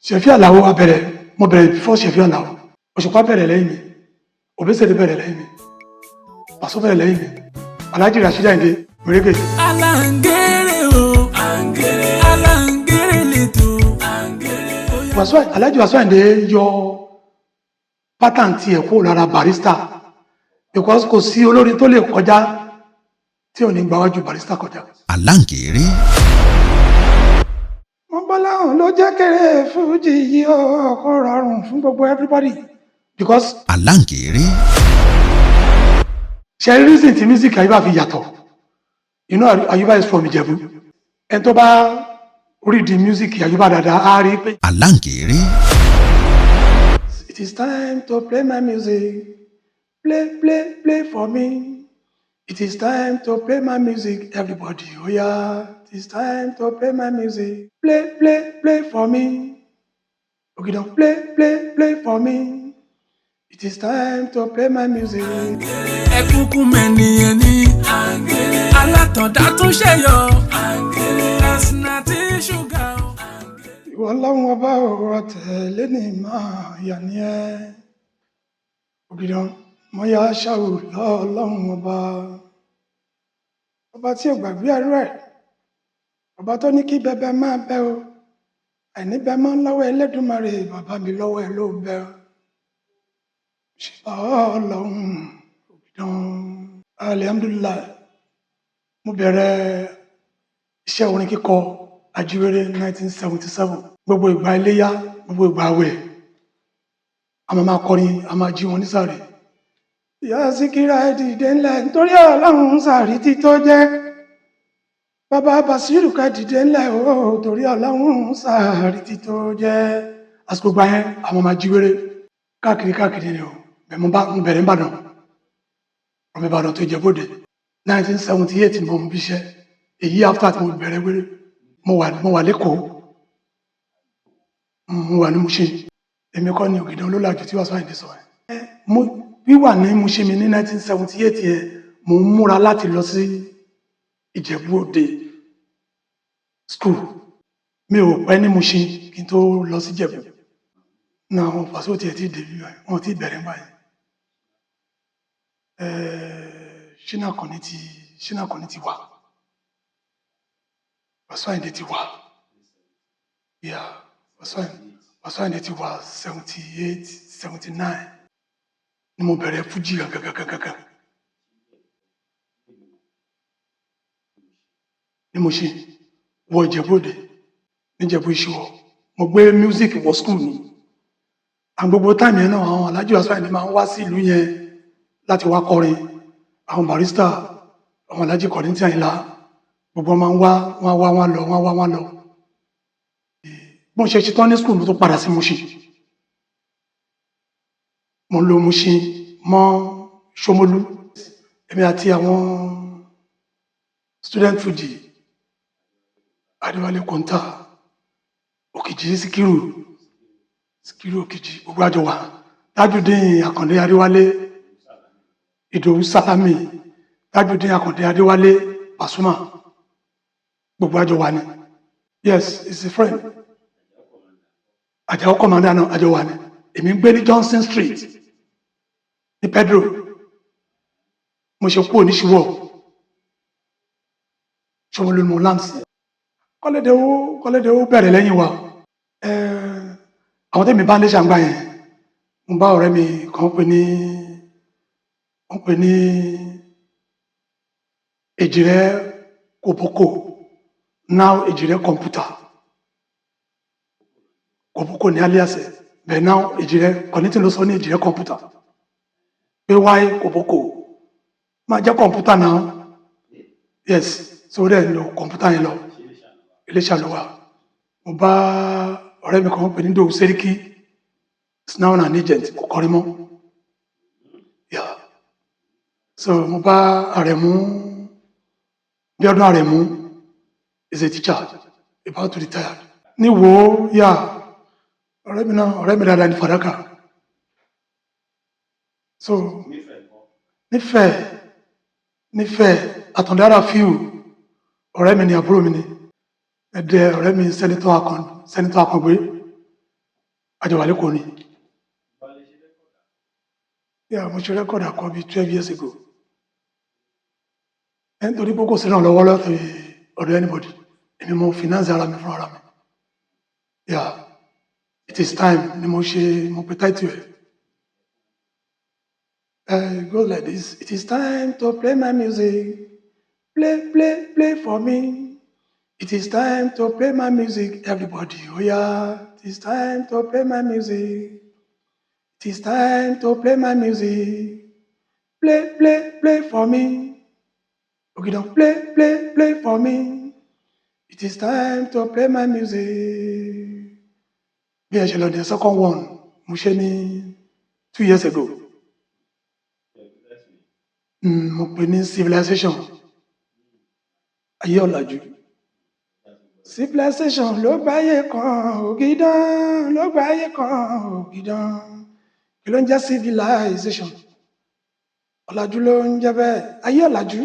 Ṣẹ̀fí Àlàó abẹ̀rẹ̀, mo bẹ̀rẹ̀ before Ṣẹ̀fí Àlàó. Òṣùpá bẹ̀rẹ̀ lẹ́yìn mi, Òbésèré bẹ̀rẹ̀ lẹ́yìn mi, Pàṣọ bẹ̀rẹ̀ lẹ́yìn mi, Alhaji Rasheed Ayinde Mèrèkè. Aláǹgẹ̀rẹ̀ o, aláǹgẹ̀rẹ̀ lẹ́tọ̀. Alhaji Wasiu Ayinde yọ pattern tiẹ̀ kúrò lára Barrister, because kò sí olórin tó lè kọjá tí ò ní gbáwájú Barrister kọjá. Aláǹgẹ̀rẹ̀. Wọ́n bá láwọn ló jẹ́ kéré fújì yìí ó kó rọrùn fún gbogbo everybody because Aláǹgẹ̀rẹ̀. Ṣe reason tí music Ayuba fi yàtọ̀, Ayuba is from Ìjẹ̀bú. Ẹni tó bá read the music Ayuba dáadáa á rí pé Aláǹgẹ̀rẹ̀. It is time to play my music, play, play, play for me. It is time to play my music, everybody, oh yeah. It is time to play my music, play, play, play for me. Ògìdàn, play, play, play for me. It is time to play my music. Ẹkúnkún mẹ́niyẹn ní alátọ̀dá tún ṣẹ̀yọ ẹ̀sìn àti ṣúgà o. Ìwọ Ọlọ́run Ọba ọ̀rọ̀ tẹ̀lé ní máa yà ní ẹ́. Ògìdàn mọ́yá ṣáò lọ́ọ̀lọ́run Ọba. Ọba tí ò gbàgbé ẹrú ẹ̀. Ọba tó ní kí bẹbẹ máa bẹ o. Àìní bẹ mọ́ lọ́wọ́ Ẹlẹ́dùmarè, bàbá mi, lọ́wọ́ ẹ ló bẹ o. Ṣèbá Ọlọ́run Ògìdàn. Alhamdulillah, mo bẹ̀rẹ̀ iṣẹ́ orin kíkọ Ajíwèrè 1977. Gbogbo ìgbà iléyá, gbogbo ìgbà àwẹ̀, a máa máa kọrin, a máa jí wọn nísàrè. Ìyá Síkírà, ẹ dìde ńlẹ̀ nítorí Ọlọ́run sàrí títọ́ jẹ́. Bàbá Basiru, ká dìde ńlẹ̀ o, torí Ọlọ́run sàrí títọ́ jẹ́. Àsìkò gbà yẹn, àwọn máa jíwèrè káàkiri káàkiri ni o. Bẹ́ẹ̀ mo bá mo bẹ̀rẹ̀ n'Ìbàdàn, ọmọ Ìbàdàn tó Ìjẹ̀bú-Òde. 1978 ni mo ń bíṣẹ́ èyí. After tí mo bẹ̀rẹ̀ wéré, mo wà lẹ́kọ̀ọ́, mo wà ní Mushin. Èmi kọ́ ni Ògìdàn Olólàjú tí Wasiu Ayinde sọ ẹ̀. Mo wíwà ní Mushin mi ní 1978 yẹn, mo ń múra láti lọ sí Ìjẹ̀bú-Òde school. Mi ò pẹ́ ní Mushin kí n tó lọ sí Ìjẹ̀bú náà. Àwọn Pàṣẹ tiẹ̀ ti dé bí, wọn ti bẹ̀rẹ̀ báyìí. Ṣínà Àkànní ti wà, Wasiu Ayinde ti wà. Yeah, Wasiu Ayinde ti wà. 78, 79 ni mo bẹ̀rẹ̀ fújì gangan ní Mushin wọ Ìjẹ̀bú-Òde, níjẹ̀bú Ìṣíwọ̀. Mo gbé music wọ school ni. Àwọn gbogbo time yẹn náà, àwọn Alhaji Wasiu Ayinde máa ń wá sí ìlú yẹn láti wá kọrin. Àwọn Barrister, àwọn Alhaji Kollington Àyìnlá, gbogbo wọn máa ń wá, wọn wá, wọn lọ, wọn wá, wọn lọ. Bó ṣe ṣetán ní school, mo tó padà sí Mushin. Mo ń lo Mushin mọ́ Ṣómólú, èmi àti àwọn student fuji, Adéwálé Kọ́ńtà, Òkìjì, Síkírù, Síkírù Òkìjì, gbogbo àjọ wa, Tajudeen Àkàndé Adéwálé, Ìdòwú Sálámì, Tajudeen Àkàndé Adéwálé, Pasuma, gbogbo àjọ wa ni. Yes, it's a friend. Àjàó Commander náà, àjọ wa ni. Èmi ń gbé ní Johnson Street ní Pedro. Mo ṣe kúrò ní Ṣíwọ́, Ṣómólú ni mo láǹsì. Kọ́lédé ó bẹ̀rẹ̀ lẹ́yìn wa. Àwọn tẹ́mi bá ń lé ṣàǹgbá yẹn, mo bá ọ̀rẹ́ mi kan pè ní, wọ́n pè ní Èjìrẹ́ Kòbókò, now Èjìrẹ́ Kọ̀mpútà. Kòbókò ní alias ẹ̀ bẹ́ẹ̀, now Èjìrẹ́. Kollington ló sọ ní Èjìrẹ́ Kọ̀mpútà pé wáyé Kòbókò máa jẹ́ kọ̀mpútà náà. Yes, so dẹ̀ ń lo kọ̀mpútà yẹn lọ. Iléṣà ló wà. Mo bá ọ̀rẹ́ mi kan pè ní Dòwú Sẹ́ríkì, is now an agent, kò kọrin mọ́. Yeah, so mo bá Àrẹ̀mú Bíọ́dún. Àrẹ̀mú is a teacher about to retire ní wo. Yeah, ọ̀rẹ́ mi náà, ọ̀rẹ́ mi dáadáa ní Fàdákà. So nífẹ̀ẹ́ Àtàndára fíù, ọ̀rẹ́ mi ni, àbúrò mi ni. Ẹ̀dẹ̀ ọ̀rẹ́ mi, Senator Akàngbé. Àjọwà lẹ́kọ̀ọ́ ni. Yeah, mo ṣe record àkọ́bí 12 years ago. Ẹ nítorí pé kò sí ìrànlọ́wọ́ láti ọ̀dọ̀ anybody, èmi mo finance ara mi fún ara mi. Yeah, "It Is Time" ni mo ṣe, mo pe title ẹ̀. It goes like this: "It is time to play my music. Play, play, play for me. It is time to play my music, everybody. Oh yeah, it is time to play my music. It is time to play my music. Play, play, play for me. Ogidan, play, play, play for me. It is time to play my music." Bí ẹ ṣe lọ, the second one, mo ṣe ní 2 years ago. Mo pè ní "Civilization", ayé ọ̀làjú. Civilization ló gbáyé kan, Ògìdán ló gbáyé kan, Ògìdán. Kí ló ń jẹ́ civilization? Ọ̀làjú ló ń jẹ́ bẹ́ẹ̀. Ayé ọ̀làjú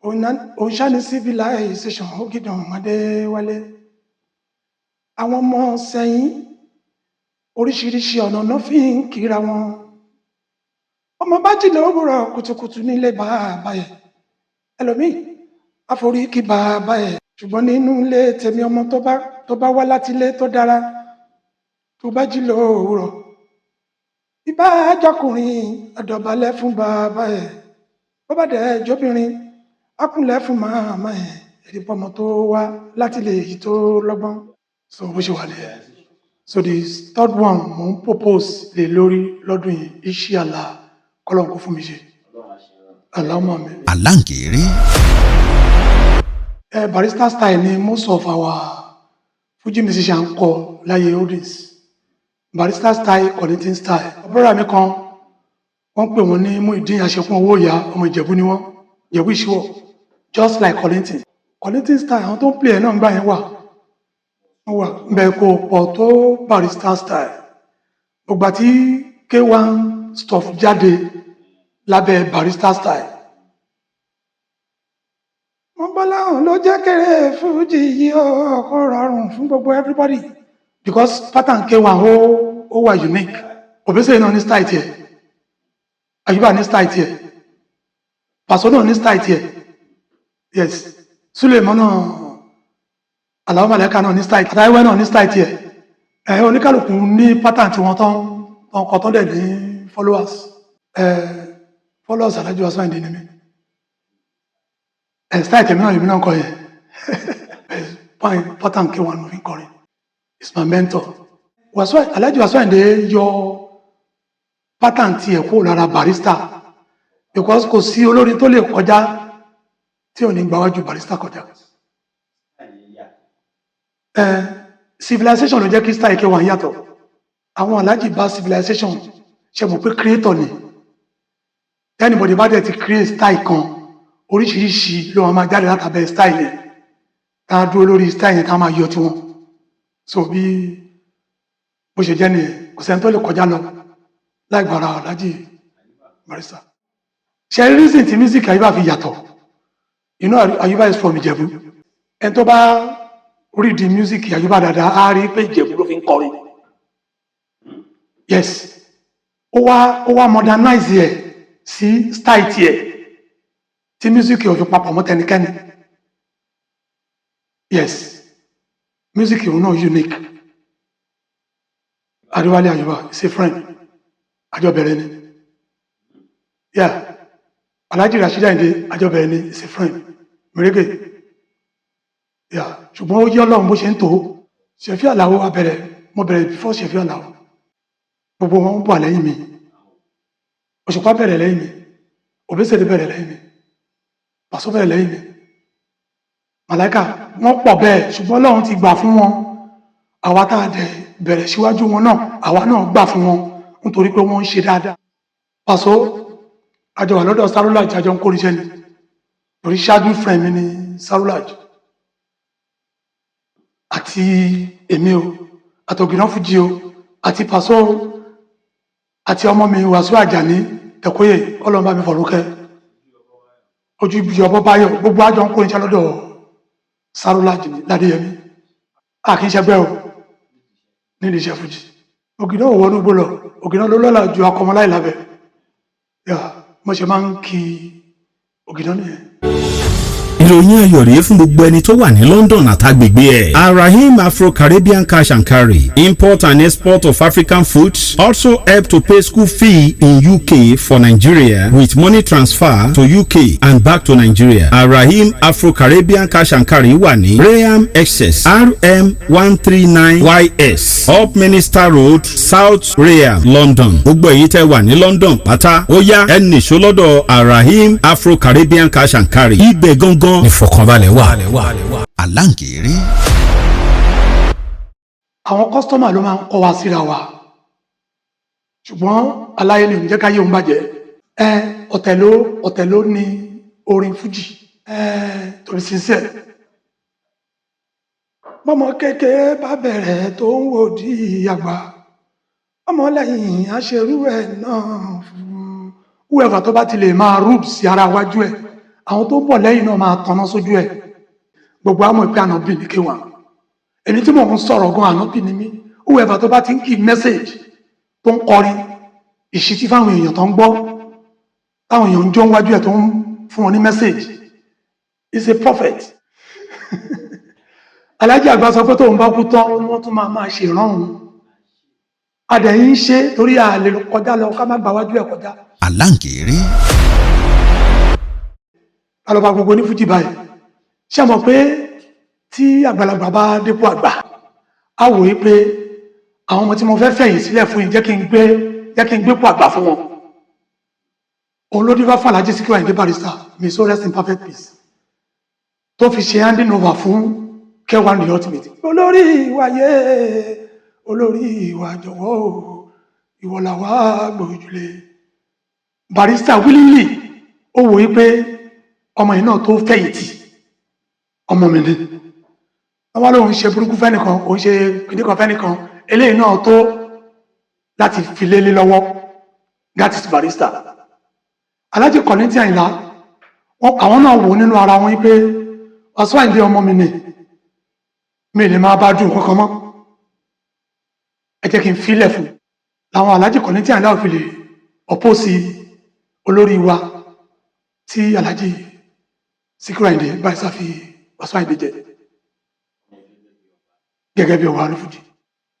òun ṣá ní civilization, Ògìdán Adéwálé. Àwọn ọmọ sẹ́yìn, oríṣiríṣi ọ̀nà náà fi ń kíra wọn. Ọmọ bá jí lówùrọ̀ kùtùkùtù nílé bàbá ẹ̀, ẹlòmíì àforí kí bàbá ẹ̀. Ṣùgbọ́n nínú ilé tèmi, ọmọ tó bá wá láti ilé tó dára, tó bá jí lówùrọ̀, ìbá àjọkùnrin àdọ̀bálẹ̀ fún bàbá ẹ̀, bó bá dẹ̀ jóbìnrin, á kúnlẹ̀ fún màmá ẹ̀. Ẹ̀rí pọ́mọ tó wá láti lè yí tó lọ́gbọ́n. So bó ṣe wà nìyẹn. So the third one, mo ń propose lé lórí lọ́dún yìí, inshallah, kọ́lọ́n kó fún mi ṣe. Allahumma amin. Aláǹgẹ̀rẹ̀. Barrister style ni most of our Fuji musicians kọ láyé oldies. Barrister style, Kollington style. Brother mi kan, wọ́n pè wọ́n ní Muyideen Àṣekún owó ìyá, ọmọ Ìjẹ̀bú ni wọ́n, Ìjẹ̀bú Ìṣíwọ̀, just like Kollington. Kollington style, àwọn tó ń play ẹ̀ náà ń gbà yẹn wà, wọ́n wà bẹ́ẹ̀, kò pọ̀ tó Barrister style. Gbogbo àti K1 stuff jáde lábẹ́ Barrister style. Wọ́n bọ́ láwọn ló jẹ́ kéré Fuji yìí, ó kó rọrùn fún gbogbo everybody because pattern K1 ó wà unique. Obesere náà ní style tiẹ̀, Ayuba ní style tiẹ̀, Paso náà ní style tiẹ̀, yes, Suleiman náà, Alao Malaika náà ní style, Àtàwẹ́ náà ní style tiẹ̀. Ẹ oníkálukú ní pattern tí wọ́n tán tán kọ́ tán dẹ̀ ní followers. Ẹ followers Alhaji Wasiu Ayinde ni mí. Ẹ style tèmi náà lèmi náà kọ yẹn. Ẹ fine, pattern K1 mo fi ń kọrin. Is my mentor. Wasiu, Alhaji Wasiu Ayinde yọ pattern tiẹ̀ kúrò lára Barrister because kò sí olórin tó lè kọjá tí ò ní gbáwájú Barrister kọjá. Ẹ civilization ló jẹ́ kí style K1 yàtọ̀. Àwọn Alhaji bá civilization ṣe mọ̀ pé creator ni. Anybody bá dẹ̀ ti create style kan, oríṣiríṣi ló máa jáde látàbẹ̀ style yẹn, tá a dúró lórí style yẹn, tá a máa yọ tiwọn. So bí bó ṣe jẹ́ nìyẹn, kò sẹ́ni tó lè kọjá lọ láì gbára Alhaji Barrister. Ṣe reason tí music Ayuba fi yàtọ̀? You know Ayuba is from Ìjẹ̀bú. Ẹni tó bá read the music Ayuba dáadáa á rí pé Ìjẹ̀bú ló fi ń kọrin. Yes, ó wá modernize ẹ̀ sí style tiẹ̀ tí music ò fi papọ̀ mọ́ tẹnikẹ́ni. Yes, music òun náà unique. Adéwálé Ayuba is a friend, àjọbẹ̀rẹ̀ ni. Yeah, Alhaji Rasheed Ayinde, àjọbẹ̀rẹ̀ ni, is a friend mèrèkè. Yeah, ṣùgbọ́n ó yí Ọlọ́run bó ṣe ń tó. Ṣẹ̀fí Àlàó abẹ̀rẹ̀, mo bẹ̀rẹ̀ before Ṣẹ̀fí Àlàó. Gbogbo wọn ń bọ̀ lẹ́yìn mi. Òṣùpá bẹ̀rẹ̀ lẹ́yìn mi, Òbésèré bẹ̀rẹ̀ lẹ́yìn mi, Pàṣọ bẹ̀rẹ̀ lẹ́yìn mi, Màláìkà, wọ́n pọ̀ bẹ́ẹ̀. Ṣùgbọ́n Ọlọ́run ti gbà fún wọn. Àwa tá a dẹ̀ bẹ̀rẹ̀ síwájú wọn náà, àwa náà gbà fún wọn nítorí pé wọ́n ń ṣe dáadáa. Pàṣọ àjọ wà lọ́dọ̀ Sarolaj, àjọ ń kóríṣẹ́ ni, torí ṣáájú friend mi ní Sarolaj àti èmi o, àtọ̀gìnà fújì o, àti Pàṣọ o, àti ọmọ mi Wàsíù Àjàní Tẹ̀kóyè, Ọlọ́run bá mi fọ̀rọ̀ ojú ibi ọbọ báyọ̀. Gbogbo àjọ ń kóríṣẹ́ lọ́dọ̀ Sarolaj ní Ládéyẹmí. A kì í ṣẹgbẹ́ o nídìí iṣẹ́ fújì. Ògìdán ò wọnú igbó lọ. Ògìdán ló lọ́la ju akọmọláì lábẹ́ yà. Mo ṣe máa ń kí Ògìdán nìyẹn. Ìròyìn ayọ̀ rèé fún gbogbo ẹni tó wà ní London àtàgbègbè ẹ̀. Arahim Afro-Caribbean Cash and Carry, import and export of African foods, also help to pay school fee in UK for Nigeria with money transfer to UK and back to Nigeria. Arahim Afro-Caribbean Cash and Carry wà ní Rainham, Essex, RM139 YS, Upminster Road, South Rainham, London. Gbogbo èyí tẹ́ wà ní London pátá, ó yá, ẹ nìṣó lọ́dọ̀ Arahim Afro-Caribbean Cash and Carry. Ibẹ̀ gangan ìfọ̀kànbalẹ̀ wà. Aláǹkéré. Àwọn customer ló máa ń kọ́ wa síra wa, ṣùgbọ́n aláyé ni ò ní jẹ́ káyé òun bàjẹ́. Ẹ ọ̀tẹ̀ ló ní orin fújì ẹ torí sincere. Bọ́mọ kékeré bá bẹ̀rẹ̀ tó ń wò di àgbà, ọmọlẹ́yìn aṣerú ẹ̀ náà fún whoever tó bá ti lè máa rúb sí ara wájú ẹ̀, àwọn tó ń bọ̀ lẹ́yìn náà máa tanná sójú ẹ̀. Gbogbo àmọ́ ìpè ànábì ní kéwàá. Èmi tí mò ń sọ̀rọ̀ gan, ànábì ni mí. Whoever tó bá ti ń give message, tó ń kọrin ìṣítí fáwọn èèyàn tó ń gbọ́, táwọn èèyàn ń jó wájú ẹ̀, tó ń fún wọn ní message, is a prophet. Alájí àgbà sọ pé tóun bá kú tán, wọ́n tún máa máa ṣèrán òun. Adẹ̀yìn ń ṣe torí a lè kọjá lọ ká má gbà wájú ẹ̀ kọjá. Aláǹkéré. Alọba gbogbo ní fújì báyìí, ṣé mọ̀ pé tí àgbàlagbà bá dépò àgbà, á wò ó pé àwọn ọmọ tí mo fẹ́ fẹ̀yìn sílẹ̀ fún yìí, jẹ́ kí n gbépò àgbà fún wọn. Òun ló dífá fún Alhaji Sikiru Ayinde Barrister, may so rest in perfect peace, tó fi ṣe handing over fún K1 the Ultimate. Olórí ìwà yé, olórí ìwà, jọ̀wọ́ o, ìwọ làwa gbòjúlé. Barrister willingly, ó wò ó pé ọmọ yìí náà tó fẹ̀yìntì, ọmọ mi ni. Wọ́n wá lóun ṣe burúkú fẹ́nìkan, òun ṣe kìnnìkan fẹ́nìkan, eléyìí náà tó láti fi lélé lọ́wọ́. That is Barrister. Alhaji Kollington Àyìnlá, àwọn náà wò nínú ara wọn pé Wasiu Ayinde ọmọ mi ni, mi lè máa bá dùn kankan mọ́, ẹ jẹ́ kí n filẹ̀ fún làwọn Alhaji Kollington Àyìnlá ò fi lè oppose olórí wa tí Alhaji Sikiru Ayinde Barrister fi Wasiu Ayinde jẹ gẹ́gẹ́ bí ọba ní fújì.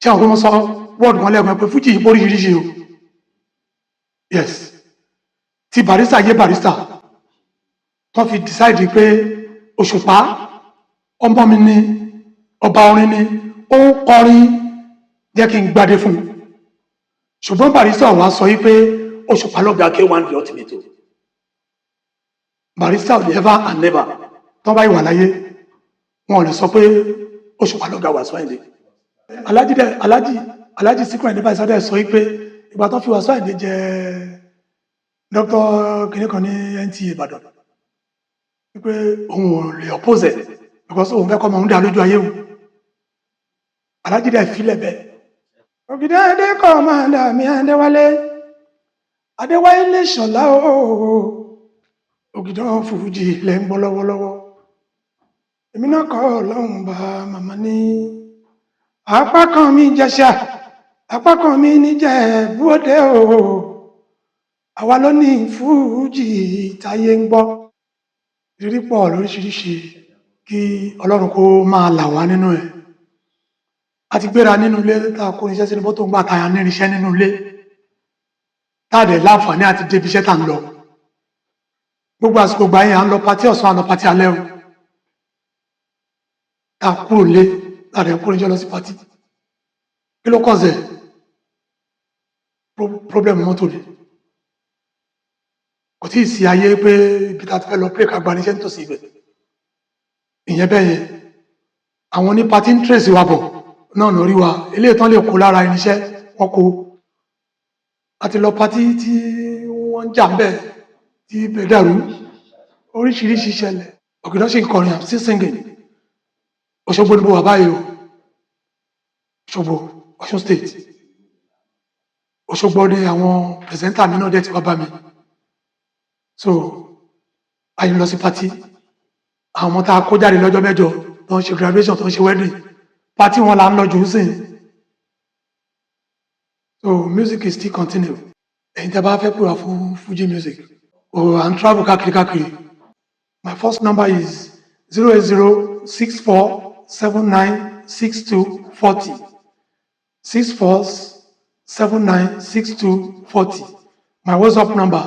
Ṣé àwọn tó mọ sọ wọ́ọ̀dù kan lẹ́ẹ̀kan pé fújì yìí póríṣiríṣi o? Yes, tí Barrister yé Barrister tó fi decide pé Òṣùpá ọmọ mi ni, ọba orin ni, ó ń kọrin, jẹ́ kí n gbadé fún un. Ṣùgbọ́n Barrister wá sọ yìí pé Òṣùpá lọ́gà K1 the Ultimate o. Barrister never and never, tó bá ìwà láyé, wọn ò lè sọ pé Òṣùpá lọ́gà Wasiu Ayinde. Alhaji dẹ Alhaji Sikiru Ayinde Barrister dẹ sọ yìí pé ìgbà tó fi Wasiu Ayinde jẹ Dr. kìnìkan ní NTA Ìbàdàn, wípé òun ò lè oppose ẹ̀ because òun fẹ́ kọ́ ọmọ òun dá lójú ayé o. Alhaji dẹ filẹ̀ bẹ́ẹ̀. Ògìdá adé kọ́ máa dà mí, Adéwálé, Adéwálé Ṣọlá o, Ògìdán fújì lẹ́ ń gbọ́ lọ́wọ́lọ́wọ́. Èmi náà kọ́, ọlọ́run bá màmá ní apá kan mi jẹ̀ṣà, apá kan mi níjẹ̀bú òde o. Àwa ló ní fújì táyé ń gbọ́. Ìrírí pọ̀ lóríṣiríṣi, kí Ọlọ́run kó máa là wá nínú ẹ̀. A ti gbéra nínú ilé tá a kó irinṣẹ́ sínú mọ́tò, ń gbà táyà ní irinṣẹ́ nínú ilé, tá a dẹ̀ láǹfààní àti débi iṣẹ́ tá à ń lọ. Gbogbo àsìkò gbà yẹn, à ń lọ party ọ̀sán, à ń lọ party alẹ́ o. Tá a kúrò lé, tá a dẹ̀ kúrò níṣẹ́ lọ sí party. Kí ló cause ẹ̀? Problem mọ́tò ni. Kò tí ì sí ayé pé ibi tá a ti fẹ́ lọ pé ká gba irinṣẹ́ nítòsí ibẹ̀. Ìyẹn bẹ́ẹ̀ yẹn. Àwọn ní party ń trace wa bọ̀ náà lórí wa, eléyìí tán lè kó lára irinṣẹ́ wọn kó. A ti lọ party tí wọ́n ń jà ń bẹ̀, tí ibẹ̀ dàrú, oríṣiríṣi ṣẹlẹ̀. Ògìdán sì ń kọrin. I'm still singing. Òṣogbo ni mo wà báyìí o. Òṣogbo, Ọ̀ṣun State, Òṣogbo ni àwọn presenter mi náà dẹ̀ ti wá bá mi. So ayé lọ sí party, àwọn ọmọ tá a kó jáde lọ́jọ́ mẹ́jọ tó ń ṣe graduation, tó ń ṣe wedding, party wọn là ń lọ jù ú sìn. So music is still continue. Ẹ̀yin tẹ́ bá fẹ́ pè wá fún Fuji music o, à ń travel káàkiri káàkiri. My first number is 08064796240, 64796240. My WhatsApp number,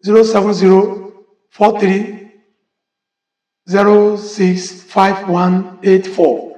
07043065184.